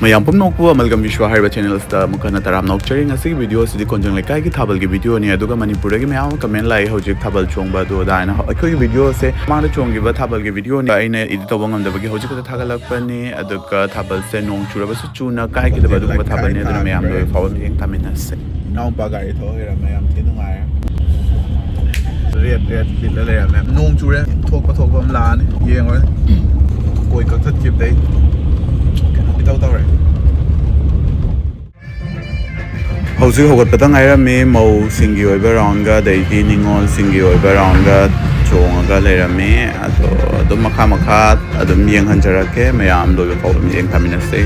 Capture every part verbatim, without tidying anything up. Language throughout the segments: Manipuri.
ꯃꯌꯥꯝ ꯄꯨꯝꯅꯃꯛꯄꯨ ꯑꯃꯜꯒꯝ ꯕꯤꯁ꯭ꯋꯥ ꯍꯥꯏꯔꯤꯕ ꯆꯦꯅꯦꯜꯁꯤꯗ ꯑꯃꯨꯛ ꯍꯟꯅ ꯇꯔꯥꯝꯅ ꯑꯣꯛꯆꯔꯤ꯫ ꯉꯁꯤꯒꯤ ꯚꯤꯗꯤꯑꯣ ꯑꯁꯤꯗꯤ ꯀꯣꯟꯖꯪ ꯂꯩꯀꯥꯏꯒꯤ ꯊꯥꯕꯜꯒꯤ ꯚꯤꯗꯤꯑꯣꯅꯤ꯫ ꯑꯗꯨꯒ ꯃꯅꯤꯄꯨꯔꯗꯒꯤ ꯃꯌꯥꯝ ꯑꯃ ꯀꯃꯦꯟ ꯂꯥꯛꯏ, ꯍꯧꯖꯤꯛ ꯊꯥꯕꯜ ꯆꯣꯡꯕ ꯑꯗꯨ ꯑꯗꯥ ꯍꯥꯏꯅ꯫ ꯑꯩꯈꯣꯏꯒꯤ ꯚꯤꯗꯤꯑꯣꯁꯦ ꯃꯃꯥꯡꯗ ꯆꯣꯡꯈꯤꯕ ꯊꯥꯕꯜꯒꯤ ꯚꯤꯗꯤꯑꯣꯅꯤ, ꯑꯩꯅ ꯏꯗꯤꯠ ꯇꯧꯕ ꯉꯝꯗꯕꯒꯤ ꯍꯧꯖꯤꯛ ꯈꯛꯇ ꯊꯥꯒꯠꯂꯛꯄꯅꯤ꯫ ꯑꯗꯨꯒ ꯊꯥꯕꯜꯁꯦ ꯅꯣꯡ ꯆꯨꯔꯕꯁꯨ ꯆꯨꯅ ꯀꯥꯏꯈꯤꯗꯕ ꯑꯗꯨꯒꯨꯝꯕ ꯊꯥꯕꯜꯅꯤ꯫ ꯑꯗꯨꯅ ꯃꯌꯥꯝ ꯂꯣꯏꯕ ꯐꯥꯎꯕ ꯃꯤꯠꯌꯦꯡ ꯇꯥꯃꯤꯟꯅꯁꯦ꯫ ꯏꯅꯥꯎꯄꯥ ꯒꯥꯔꯤ ꯊꯧ ꯍꯩꯔꯝꯃꯦ, ꯌꯥꯝ ꯊꯤ ꯅꯨꯡꯉꯥꯏꯔꯦ꯫ ꯔꯦꯠ ꯔꯦꯠ ꯂꯤꯠꯂ ꯂꯩꯔꯝꯃꯦ꯫ ꯅꯣꯡ ꯆꯨꯔꯦ, ꯊꯣꯛꯄ ꯊꯣꯛꯄ ꯑꯃ ꯂꯥꯛꯑꯅꯤ, ꯌꯦꯡꯉꯨꯔꯅꯤ꯫ ꯀꯣꯏ ꯀꯛꯊꯠꯈꯤꯕꯗꯩ ꯀꯩꯅꯣ ꯏꯇꯧ ꯇꯧꯔꯦ꯫ ꯍꯧꯖꯤꯛ ꯍꯧꯒꯠꯄꯗ ꯉꯥꯏꯔꯝꯃꯤ꯫ ꯃꯧꯁꯤꯡꯒꯤ ꯑꯣꯏꯕ ꯔꯥꯎꯟꯒ ꯑꯗꯩꯗꯤ ꯅꯤꯉꯣꯜꯁꯤꯡꯒꯤ ꯑꯣꯏꯕ ꯔꯥꯎꯟꯒ ꯆꯣꯡꯉꯒ ꯂꯩꯔꯝꯃꯤ꯫ ꯑꯗꯣ ꯑꯗꯨꯝ ꯃꯈꯥ ꯃꯈꯥ ꯑꯗꯨꯝ ꯌꯦꯡꯍꯟꯖꯔꯛꯀꯦ, ꯃꯌꯥꯝ ꯂꯣꯏꯕ ꯐꯥꯎꯕ ꯃꯤꯠꯌꯦꯡ ꯇꯥꯃꯤꯟꯅꯁꯦ꯫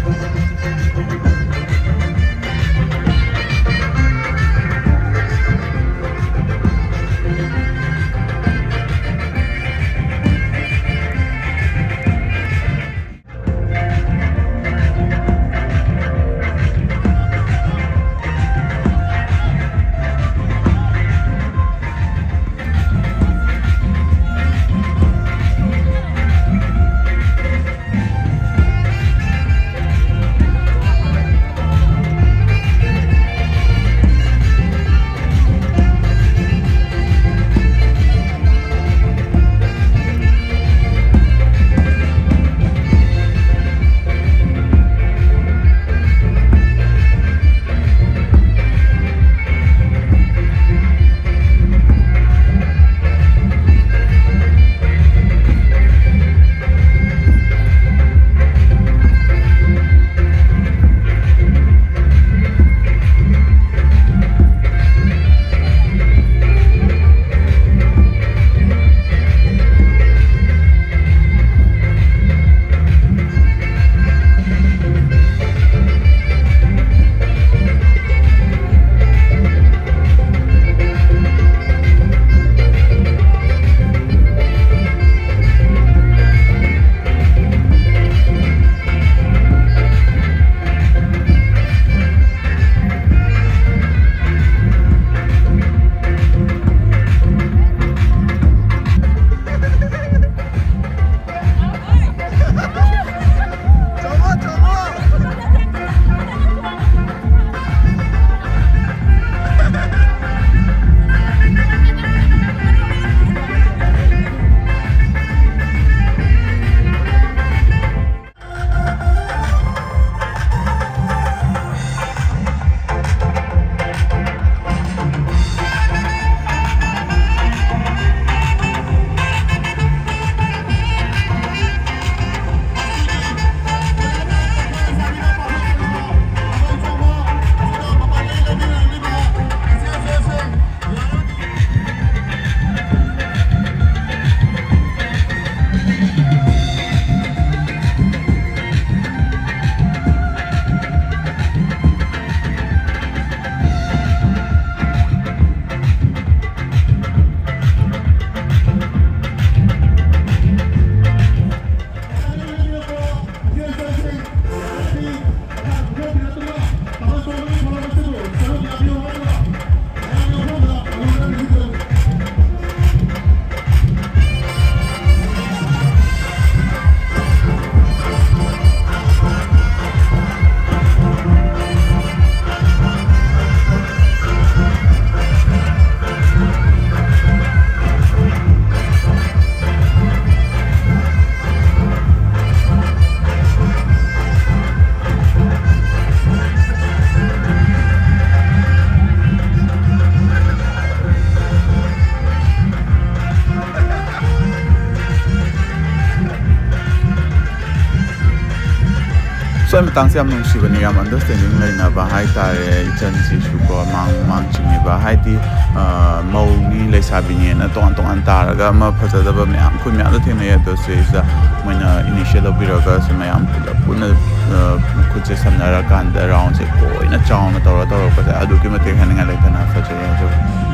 ꯃꯇꯥꯡꯁꯦ ꯌꯥꯝ ꯅꯨꯡꯁꯤꯕꯅꯤ, ꯌꯥꯝ ꯑꯟꯗꯔꯁꯇꯦꯟꯗꯤꯡ ꯂꯩꯅꯕ ꯍꯥꯏꯇꯥꯔꯦ꯫ ꯏꯆꯟꯁꯤꯁꯨꯀꯣ ꯃꯥꯡ ꯃꯥꯡ ꯆꯤꯡꯉꯤꯕ ꯍꯥꯏꯗꯤ, ꯑ, ꯃꯧꯅꯤ ꯂꯩꯁꯥꯕꯤꯅꯦꯅ ꯇꯣꯉꯥꯟ ꯇꯣꯉꯥꯟ ꯇꯥꯔꯒ ꯑꯃ ꯐꯖꯗꯕ ꯃꯌꯥꯝ ꯈꯨꯟ ꯃꯌꯥꯝꯗ ꯊꯦꯡꯅꯩ꯫ ꯑꯗꯣ ꯁꯤꯁꯤꯗ ꯃꯣꯏꯅ ꯏꯅꯤꯁꯤꯌꯦꯠ ꯂꯧꯕꯤꯔꯒ ꯁꯨꯝ ꯃꯌꯥꯝ ꯄꯨꯂꯞ ꯄꯨꯟꯅ, ꯑ, ꯈꯨꯠꯁꯦ ꯁꯝꯅꯔꯀꯥꯟꯗ ꯔꯥꯎꯟꯁꯦ ꯂꯣꯏꯅ ꯆꯥꯎꯅ ꯇꯧꯔ ꯇꯧꯔꯛꯄꯁꯦ ꯑꯗꯨꯛꯀꯤ ꯃꯇꯤꯛ ꯍꯥꯏꯅꯤꯡꯉꯥꯏ ꯂꯩꯇꯅ ꯐꯖꯩ ꯍꯥꯏꯖꯕ꯫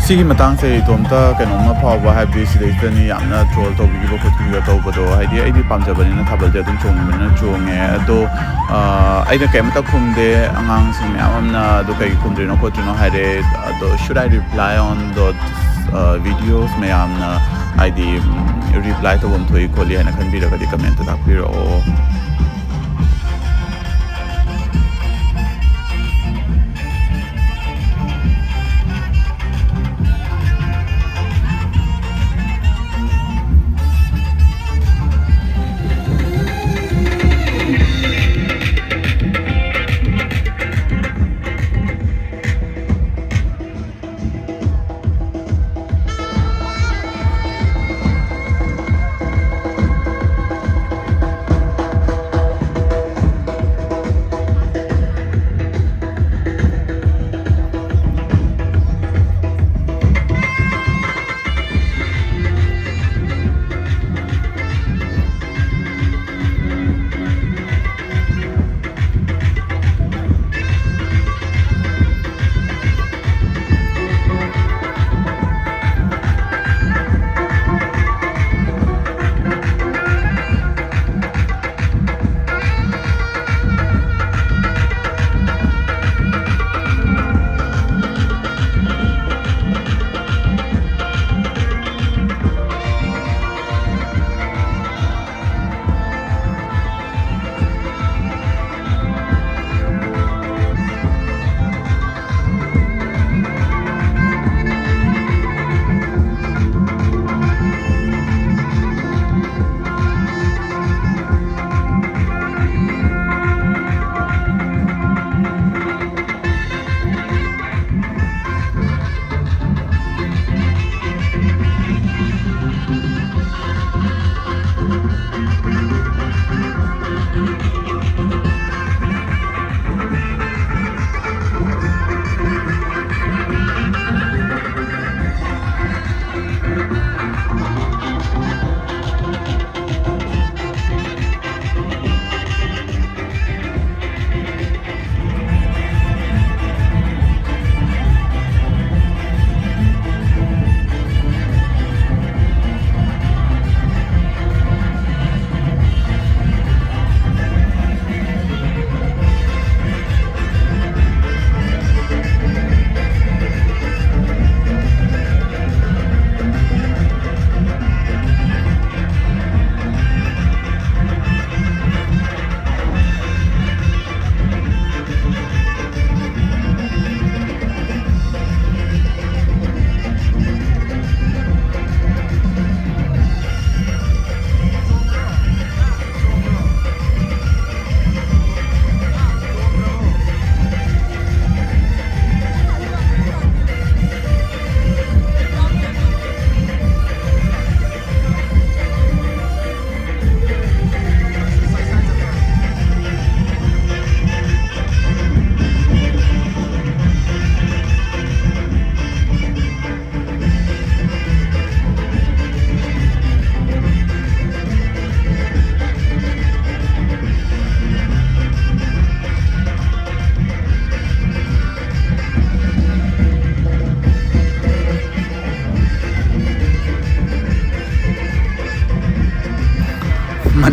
ꯁꯤꯒꯤ ꯃꯇꯥꯡꯁꯦ ꯏꯇꯣꯝꯇ ꯀꯩꯅꯣꯝꯃ ꯐꯥꯎꯕ, ꯍꯥꯏꯕꯗꯤ ꯁꯤꯗꯩꯁꯤꯗ ꯃꯤ ꯌꯥꯝꯅ ꯇ꯭ꯔꯣꯜ ꯇꯧꯕꯤꯈꯤꯕ ꯈꯣꯠꯈꯤꯕ ꯇꯧꯕꯗꯣ, ꯍꯥꯏꯗꯤ ꯑꯩꯗꯤ ꯄꯥꯝꯖꯕꯅꯤꯅ ꯊꯥꯕꯜꯁꯦ ꯑꯗꯨꯝ ꯆꯣꯡꯅꯤꯡꯕꯅꯤꯅ ꯆꯣꯡꯉꯦ꯫ ꯑꯗꯣ ꯑꯩꯅ ꯀꯩꯝꯇ ꯈꯨꯝꯗꯦ꯫ ꯑꯉꯥꯡꯁꯤꯡ ꯃꯌꯥꯝ ꯑꯃꯅ ꯑꯗꯣ ꯀꯩ ꯈꯨꯝꯗ꯭ꯔꯤꯅꯣ ꯈꯣꯠꯇ꯭ꯔꯤꯅꯣ ꯍꯥꯏꯔꯦ꯫ ꯑꯗꯣ should I reply on the videos ꯃꯌꯥꯝꯅ, ꯍꯥꯏꯗꯤ ꯔꯤꯄ꯭ꯂꯥꯏ ꯇꯧꯐꯝ ꯊꯣꯛꯏ ꯈꯣꯠꯂꯤ ꯍꯥꯏꯅ ꯈꯟꯕꯤꯔꯒꯗꯤ ꯀꯃꯦꯟꯇ ꯇꯥꯛꯄꯤꯔꯛꯑꯣ꯫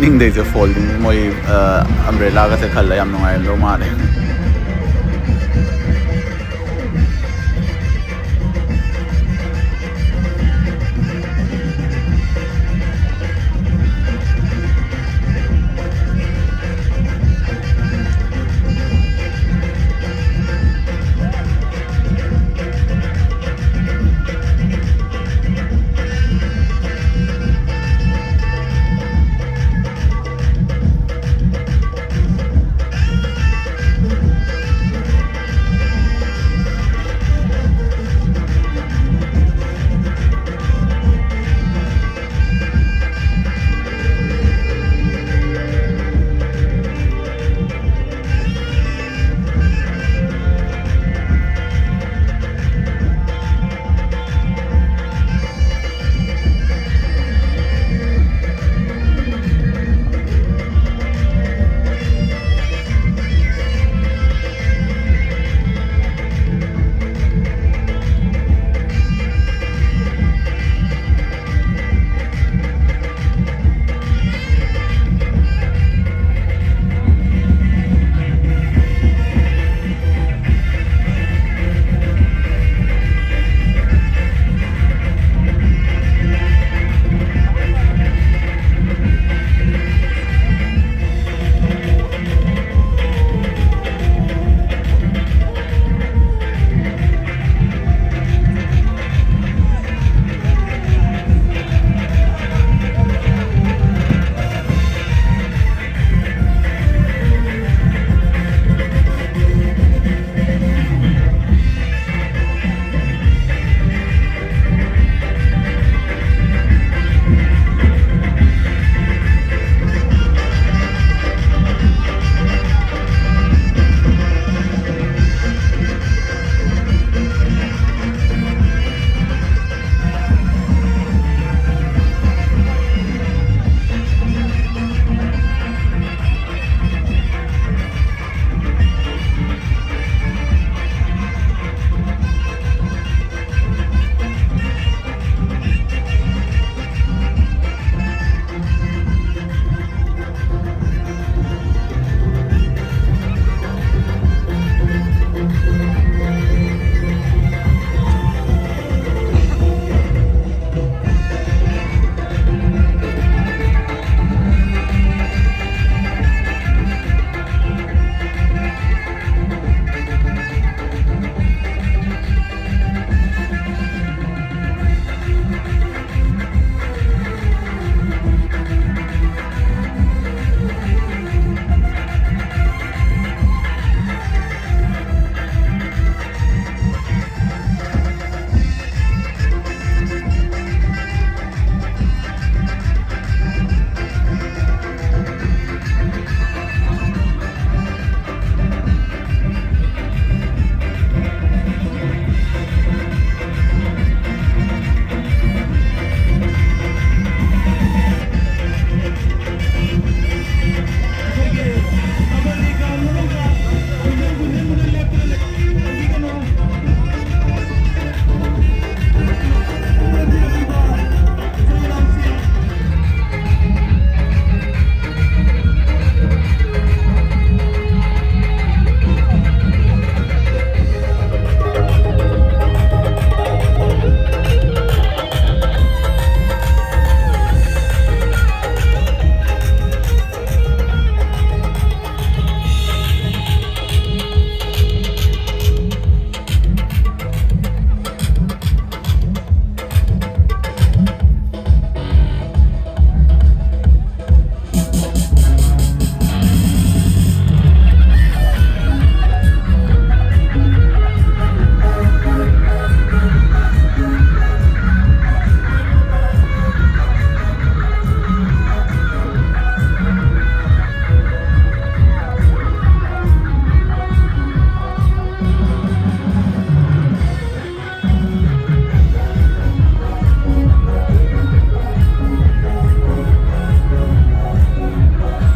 ꯏꯁꯤꯡꯗꯩꯁꯦ ꯐꯣꯜꯗꯤꯡ ꯃꯣꯏ ꯑꯝꯕ꯭ꯔꯦꯂꯥꯒꯁꯦ ꯈꯜꯂ ꯌꯥꯝ ꯅꯨꯡꯉꯥꯏꯔꯝꯗꯧ ꯃꯥꯜꯂꯦ꯫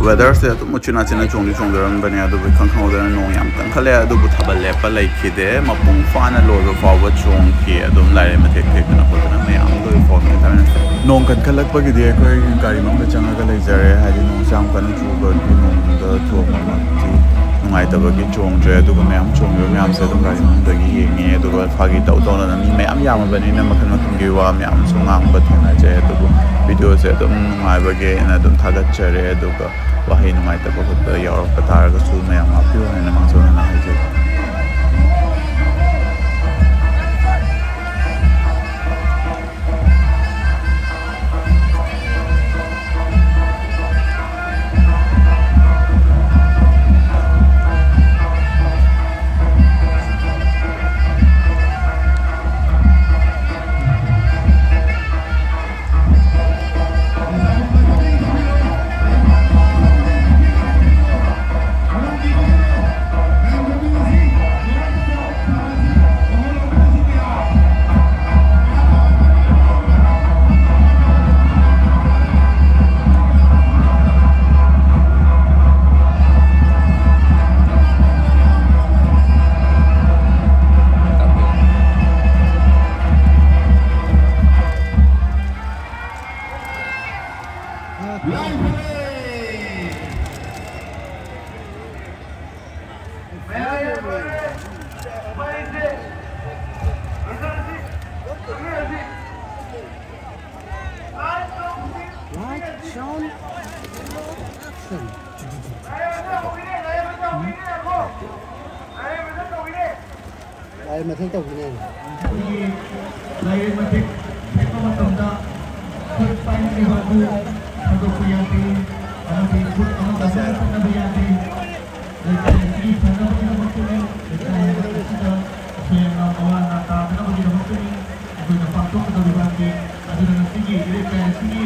Weatherꯁꯦ ꯑꯗꯨꯝ ꯎꯆꯤꯟ ꯅꯥꯆꯤꯟꯅ ꯆꯣꯡꯗꯤ ꯆꯣꯡꯗꯣꯔꯝꯕꯅꯦ, ꯑꯗꯨꯕꯨ ꯏꯈꯪ ꯈꯪꯍꯧꯗꯅ ꯅꯣꯡ ꯌꯥꯝ ꯀꯟꯈꯠꯂꯦ꯫ ꯑꯗꯨꯕꯨ ꯊꯥꯕꯜ ꯂꯦꯞꯄ ꯂꯩꯈꯤꯗꯦ, ꯃꯄꯨꯡ ꯐꯥꯅ ꯂꯣꯏꯕ ꯐꯥꯎꯕ ꯆꯣꯡꯈꯤ꯫ ꯑꯗꯨꯝ ꯂꯥꯏꯔꯩ ꯃꯊꯦꯛ ꯊꯦꯛꯇꯅ ꯈꯣꯠꯇꯅ ꯃꯌꯥꯝ ꯂꯣꯏꯕ ꯐꯥꯎꯕ ꯍꯥꯏꯇꯥꯔꯦ꯫ ꯅꯣꯡ ꯀꯟꯈꯠꯂꯛꯄꯒꯤꯗꯤ ꯑꯩꯈꯣꯏ ꯒꯥꯔꯤ ꯃꯅꯨꯡꯗ ꯆꯪꯉꯒ ꯂꯩꯖꯔꯦ, ꯍꯥꯏꯗꯤ ꯅꯣꯡꯁꯦ ꯌꯥꯝ ꯀꯟꯅ ꯆꯨꯕꯒꯤ ꯅꯣꯡꯗ ꯊꯣꯡꯕꯃꯛꯇꯤ ꯅꯨꯡꯉꯥꯏꯇꯕꯒꯤ ꯆꯣꯡꯗ꯭ꯔꯦ꯫ ꯑꯗꯨꯒ ꯃꯌꯥꯝ ꯆꯣꯡꯉꯤꯕ ꯃꯌꯥꯝꯁꯦ ꯑꯗꯨꯝ ꯒꯥꯔꯤ ꯃꯅꯨꯡꯗꯒꯤ ꯌꯦꯡꯉꯦ꯫ ꯑꯗꯨꯒ ꯐꯥꯒꯤ ꯇꯧ ꯇꯧꯅ ꯃꯤ ꯃꯌꯥꯝ ꯌꯥꯝꯃꯕꯅꯤꯅ ꯃꯈꯜ ꯃꯈꯜꯒꯤ ꯋꯥ ꯃꯌꯥꯝꯁꯨ ꯉꯥꯡꯕ ꯊꯦꯡꯅꯖꯩ꯫ ꯑꯗꯨꯕꯨ ꯚꯤꯗꯤꯑꯣꯁꯦ ꯑꯗꯨꯝ ꯅꯨꯡꯉꯥꯏꯕꯒꯤ ꯑꯩꯅ ꯑꯗꯨꯝ ꯊꯥꯒꯠꯆꯔꯦ꯫ ꯑꯗꯨꯒ ꯋꯥꯍꯩ ꯅꯨꯡꯉꯥꯏꯇꯕ ꯈꯣꯠꯄ ꯌꯥꯎꯔꯛꯄ ꯇꯥꯔꯒꯁꯨ ꯃꯌꯥꯝ ꯉꯥꯛꯄꯤꯌꯨ ꯍꯥꯏꯅ ꯃꯥꯡꯖꯧꯅꯅ ꯍꯥꯏꯖꯔꯤ꯫ Light, sound, action. ꯂꯥꯏ ꯃꯊꯦꯛ ꯇꯧꯕꯤꯅꯦ꯫ ꯑꯩꯈꯣꯏꯒꯤ ꯂꯥꯏꯔꯦꯟ ꯃꯊꯦꯛ ꯊꯦꯛꯄ ꯃꯇꯝꯗ ꯈꯨꯠ ꯄꯥꯏꯅꯔꯤꯕ ꯑꯗꯨ ꯊꯥꯗꯣꯛꯄ ꯌꯥꯗꯦ, ꯑꯃꯗꯤ ꯈꯨꯠ ꯑꯃꯠꯇ ꯑꯃꯠꯇ ꯆꯠꯅꯕ ꯌꯥꯗꯦ꯫ ꯂꯩꯀꯥꯏ ꯑꯁꯤꯒꯤ ꯐꯅꯕꯒꯤꯗꯃꯛꯇꯅꯤ, ꯂꯩꯀꯥꯏ ꯑꯁꯤꯗ ꯑꯁꯣꯏ ꯑꯉꯥꯝ ꯑꯋꯥ ꯑꯅꯥ ꯇꯥꯗꯅꯕꯒꯤꯗꯃꯛꯇꯅꯤ ꯑꯩꯈꯣꯏꯅ ꯄꯥꯡꯊꯣꯛꯀꯗꯧꯔꯤꯕ ꯑꯁꯤ꯫ ꯑꯗꯨꯅ ꯉꯁꯤꯒꯤ ꯂꯩꯀꯥꯏ ꯑꯁꯤꯒꯤ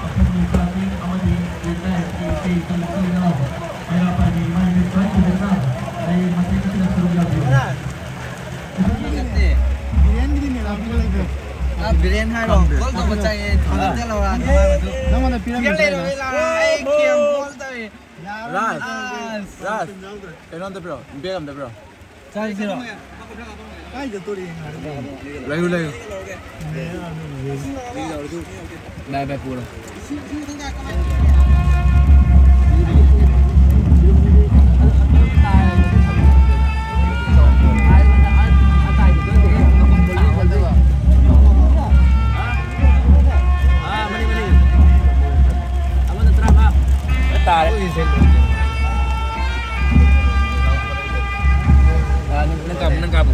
ꯄꯥꯈꯪ ꯂꯩꯁꯥꯕꯤ ꯑꯃꯗꯤ ꯂꯩꯀꯥꯏ ꯑꯁꯤꯒꯤ ꯏꯆꯦ ꯏꯆꯜ ꯏꯆꯤꯜ ꯏꯅꯥꯎ ꯃꯩꯔꯥ ꯄꯥꯏꯕꯤ ꯏꯃꯥ ꯏꯕꯦꯟ ꯈ꯭ꯋꯥꯏ ꯐꯖꯅ ꯂꯩ ꯃꯊꯦꯜ ꯑꯁꯤꯗ ꯁꯔꯨꯛ ꯌꯥꯕꯤꯌꯨ꯫ ꯅꯠꯇꯦ꯫ ꯕꯤꯔꯦꯟꯒꯤꯗꯤ ꯃꯦꯂꯥ ꯄꯤꯕ ꯂꯩꯕ꯭ꯔꯣ? ꯑ, ꯕꯤꯔꯦꯟ ꯍꯥꯏꯔꯣ? ꯈꯪꯗꯦ꯫ ꯀꯣꯜ ꯇꯧꯕ ꯆꯪꯉꯦ, ꯊꯥꯡꯒꯠꯇꯦ ꯂꯥꯎꯔ ꯅꯨꯡꯉꯥꯏꯕꯗꯨ꯫ ꯅꯪꯉꯣꯟꯗ ꯄꯤꯔꯝꯃꯤ ꯄꯤꯔꯝꯃꯦ, ꯂꯥꯎꯔ꯫ ꯑꯩ ꯀꯦꯝ ꯀꯣꯜ ꯇꯧꯔꯦ꯫ ꯔꯥꯖ, ꯔꯥꯖ, ꯀꯩꯅꯣ ꯑꯝꯇ ꯄꯤꯔꯛꯑꯣ, ꯕꯦꯒ ꯑꯝꯇ ꯄꯤꯔꯛꯑꯣ꯫ ꯆꯥꯁꯤꯔꯣ? ꯀꯥꯏ ꯆꯠꯇꯣꯔꯤ? ꯂꯩꯌꯨ, ꯂꯩꯌꯨ꯫ ꯚꯥꯏ, ꯚꯥꯏ, ꯄꯨꯔꯣ꯫ ꯇꯥꯔꯦ꯫ ꯅꯪ, ꯅꯪ ꯀꯥꯞꯄꯨ, ꯅꯪ ꯀꯥꯞꯄꯨ꯫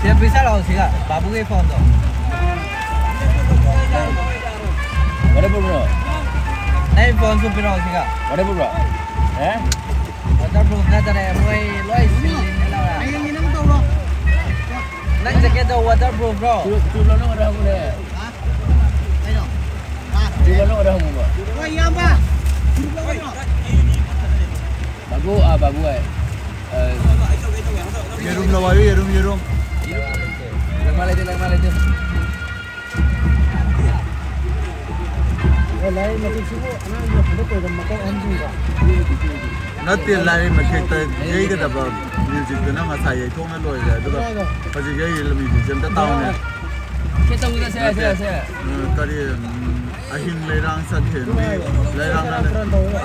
ꯁꯦ, ꯄꯤꯁꯥ ꯂꯥꯛꯑꯣ ꯁꯤꯒ, ꯕꯥꯕꯨꯒꯤ ꯐꯣꯟꯗꯣ꯫ What happened, bro? ꯅꯪ ꯐꯣꯟꯁꯨ ꯄꯤꯔꯛꯑꯣ ꯁꯤꯒ꯫ What happened, bro? Eh? Waterproof ꯅꯠꯇꯔꯦ, ꯃꯣꯏ ꯂꯣꯏ ꯁꯤꯜꯂꯤꯅꯦ ꯂꯧꯔ꯫ ꯍꯌꯦꯡꯒꯤ ꯅꯪ ꯇꯧꯔꯣ꯫ ꯅꯪ jacketꯇꯣ waterproof, bro? ꯆꯨ-, ꯆꯨ ꯂꯧꯅꯕꯗ ꯍꯪꯉꯨꯅꯦ꯫ ꯍꯥ? ꯀꯩꯅꯣ? ꯍꯥ? ꯆꯨ ꯂꯧꯅꯕꯗ ꯍꯪꯉꯨꯕ꯫ ꯍꯣꯏ, ꯏꯌꯥꯝꯕ꯫ ꯆꯨ ꯂꯧꯅꯕꯗꯣ꯫ ꯕꯥꯕꯨ, ꯑꯥ, ꯕꯥꯕꯨ ꯍꯥꯏ꯫ ꯑ, ꯌꯦꯔꯨꯝ ꯂꯧ ꯍꯥꯏꯌꯨ, ꯌꯦꯔꯨꯝ, ꯌꯦꯔꯨꯝ꯫ ꯂꯩꯃ ꯂꯩꯇꯦ, ꯂꯩꯃ ꯂꯩꯇꯦ꯫ ꯑꯦ, ꯂꯥꯏꯔꯩ ꯃꯇꯦꯛꯁꯤꯕꯨ ꯑꯉꯥꯡꯒꯤ ꯃꯇꯝꯗ ꯇꯧꯔꯝꯕ ꯃꯇꯧ ꯑꯍꯟꯁꯤꯡꯗꯣ? ꯅꯠꯇꯦ, ꯂꯥꯏꯔꯩ ꯃꯇꯦꯛꯇ ꯌꯩꯒꯗꯕ musicꯇꯨꯅ ꯉꯁꯥꯏ ꯌꯩꯊꯣꯛꯅ ꯂꯣꯏꯔꯦ, ꯑꯗꯨꯒ ꯀꯅꯥꯅꯣ? ꯍꯧꯖꯤꯛ ꯌꯩꯔꯤꯕ musicꯁꯦ ꯑꯝꯇ ꯇꯥꯎꯅꯦ꯫ ꯁꯦ ꯇꯧꯗ, ꯁꯦ, ꯁꯦ, ꯅꯠꯇꯦ꯫ ꯁꯦ꯫ ꯎꯝ, ꯀꯔꯤ, ꯎꯝ, ꯑꯍꯤꯡ ꯂꯩꯔꯥꯡ ꯆꯠꯊꯦꯟꯕꯤ, ꯂꯩꯔꯥꯡ ꯂꯥꯂꯩ꯫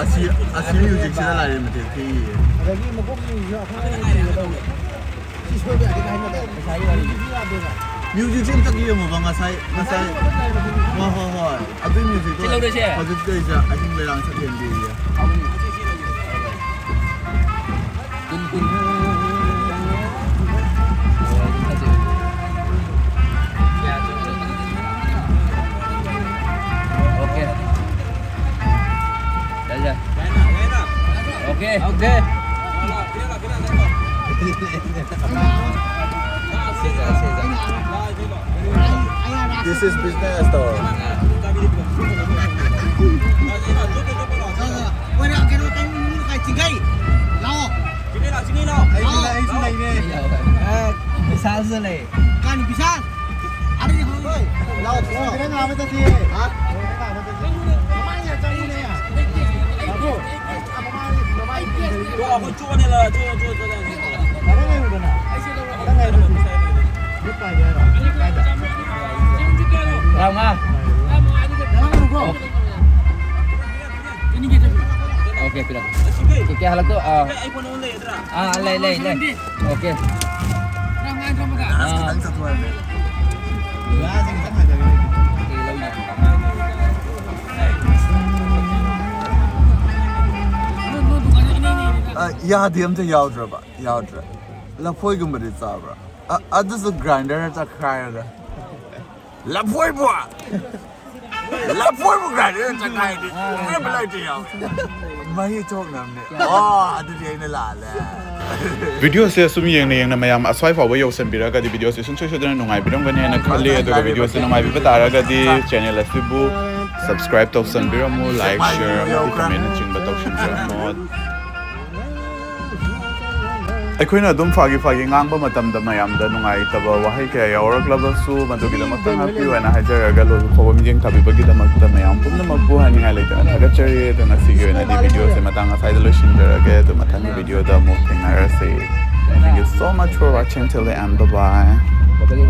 ꯑꯁꯤ, ꯑꯁꯤ musicꯁꯤꯅ ꯂꯥꯏꯔꯩ ꯃꯇꯦꯛ ꯊꯤꯌꯦ꯫ ꯑꯗꯒꯤ ꯃꯀꯣꯛ ꯃꯤꯁꯨ ꯑꯈꯪ ꯑꯍꯩ ꯇꯧꯋꯦ꯫ ꯁꯤ ꯁꯣꯏꯕ ꯌꯥꯗꯦ ꯀꯥꯏꯅ ꯇꯧ꯫ ꯄꯩꯁꯥꯒꯤ ꯋꯥꯔꯤꯅꯤ꯫ ꯃꯤꯗꯤ ꯌꯥꯗꯦꯕ꯫ Musicꯁꯦ ꯑꯝꯇ ꯌꯦꯡꯉꯣꯕ ꯉꯁꯥꯏ, ꯉꯁꯥꯏ꯫ ꯄꯩꯁꯥꯒꯤ ꯃꯈꯜ ꯂꯩꯕ ꯃꯤꯗꯤ꯫ ꯍꯣꯏ, ꯍꯣꯏ, ꯍꯣꯏ꯫ ꯑꯗꯨꯏ musicꯇꯣ ꯁꯤ ꯂꯧꯔꯁꯦ꯫ ꯍꯧꯖꯤꯛ ꯇꯧꯔꯤꯁꯦ ꯑꯍꯤꯡ ꯂꯩꯔꯥꯡ ꯆꯠꯊꯦꯟꯕꯤꯌꯦ꯫ ꯀꯨꯟ, ꯀꯨꯟ꯫ ꯍꯣꯏ, ꯑꯗꯨꯝ ꯐꯖꯩ꯫ ꯀꯌꯥ ꯆꯠꯂꯦ? Okay. Okay. This is business though. ꯑꯩꯁꯨ ꯂꯩ-, ꯑꯩꯁꯨ ꯂꯩꯅꯦ꯫ ꯑꯦ, ꯕꯤꯁꯥꯜꯁꯨ ꯂꯩ꯫ ꯀꯥꯏꯅ ꯕꯤꯁꯥꯜ? ꯑꯗꯨꯗꯤ ꯍꯣꯏ꯫ ꯂꯥꯛꯑꯣ, ꯂꯥꯛꯑꯣ꯫ ꯍꯣꯔꯦꯟ ꯂꯥꯛꯑꯣ ꯆꯠꯁꯤ꯫ ꯍꯥ? ꯍꯣꯔꯦꯟ ꯂꯥꯛꯑꯣ ꯆꯠꯁꯤ꯫ ꯃꯃꯥꯡꯗ ꯆꯪꯉꯨꯅꯦ꯫ ꯕꯥꯕꯨ꯫ ꯇꯔꯥꯃꯉꯥ꯫ Okay, ꯄꯤꯔꯛ꯫ ꯀꯌꯥ ꯍꯜꯂꯛꯇꯣ? ꯑꯥ꯫ ꯑꯥ, ꯂꯩ, ꯂꯩ, ꯂꯩ꯫ Okay꯫ ꯑꯥ꯫ ꯑ, ꯌꯥꯗꯤ ꯑꯝꯇ ꯌꯥꯎꯗ꯭ꯔꯕ? ꯌꯥꯎꯗ꯭ꯔꯦ꯫ ꯂꯐꯣꯏꯒꯨꯝꯕꯗꯤ ꯆꯥꯕ꯭ꯔꯥ? ꯑ, ꯑꯗꯨꯁꯨ grinder ꯆꯠꯈꯥꯏꯔꯒ꯫ ꯂꯐꯣꯏꯕꯨ! ꯂꯐꯣꯏꯕꯨ grinder ꯆꯠꯈꯥꯏꯔꯗꯤ ꯐꯖꯅ ꯂꯩꯇꯦ ꯌꯥꯎ꯫ ꯃꯍꯤ ꯊꯣꯛꯅꯕꯅꯦ꯫ ꯑꯣ, ꯑꯗꯨꯗꯤ ꯑꯩꯅ ꯂꯥꯜꯂꯦ꯫ Videoꯁꯦ ꯁꯨꯝ ꯌꯦꯡꯅ ꯌꯦꯡꯅ ꯃꯌꯥꯝ ꯑꯁ꯭ꯋꯥꯏ ꯐꯥꯎꯕ ꯌꯧꯁꯟꯕꯤꯔꯒꯗꯤ videoꯁꯦ ꯁꯨꯡꯁꯣꯏ ꯁꯣꯏꯗꯅ ꯅꯨꯡꯉꯥꯏꯕꯤꯔꯝꯒꯅꯤ ꯍꯥꯏꯅ ꯈꯜꯂꯤ꯫ ꯑꯗꯨꯒ videoꯁꯦ ꯅꯨꯡꯉꯥꯏꯕꯤꯕ ꯇꯥꯔꯒꯗꯤ channel ꯑꯁꯤꯕꯨ subscribe ꯇꯧꯁꯟꯕꯤꯔꯝꯃꯨ, like, share ꯑꯃꯗꯤ commentꯅꯆꯤꯡꯕ ꯇꯧꯁꯟꯕꯤꯔꯝꯃꯨ꯫ ꯑꯩꯈꯣꯏꯅ ꯑꯗꯨꯝ ꯐꯥꯒꯤ ꯐꯥꯒꯤ ꯉꯥꯡꯕ ꯃꯇꯝꯗ ꯃꯌꯥꯝꯗ ꯅꯨꯡꯉꯥꯏꯇꯕ ꯋꯥꯍꯩ ꯀꯌꯥ ꯌꯥꯎꯔꯛꯂꯕꯁꯨ, ꯃꯗꯨꯒꯤꯗꯃꯛꯇ ꯉꯥꯛꯄꯤꯌꯨ ꯍꯥꯏꯅ ꯍꯥꯏꯖꯔꯒ, ꯂꯣꯏꯕ ꯐꯥꯎꯕ ꯃꯤꯠꯌꯦꯡ ꯊꯥꯕꯤꯕꯒꯤꯗꯃꯛꯇ ꯃꯌꯥꯝ ꯄꯨꯝꯅꯃꯛꯄꯨ ꯍꯥꯏꯅꯤꯡꯉꯥꯏ ꯂꯩꯇꯅ ꯊꯥꯒꯠꯆꯔꯤ꯫ ꯑꯗꯣ ꯉꯁꯤꯒꯤ ꯑꯣꯏꯅꯗꯤ videoꯁꯦ ꯃꯇꯥꯡ ꯑꯁ꯭ꯋꯥꯏꯗ ꯂꯣꯏꯁꯤꯟꯖꯔꯒꯦ꯫ ꯑꯗꯣ ꯃꯊꯪꯒꯤ videoꯗ ꯑꯃꯨꯛ ꯊꯦꯡꯅꯔꯁꯤ꯫ Thank you so much for watching, till the end. Bye bye.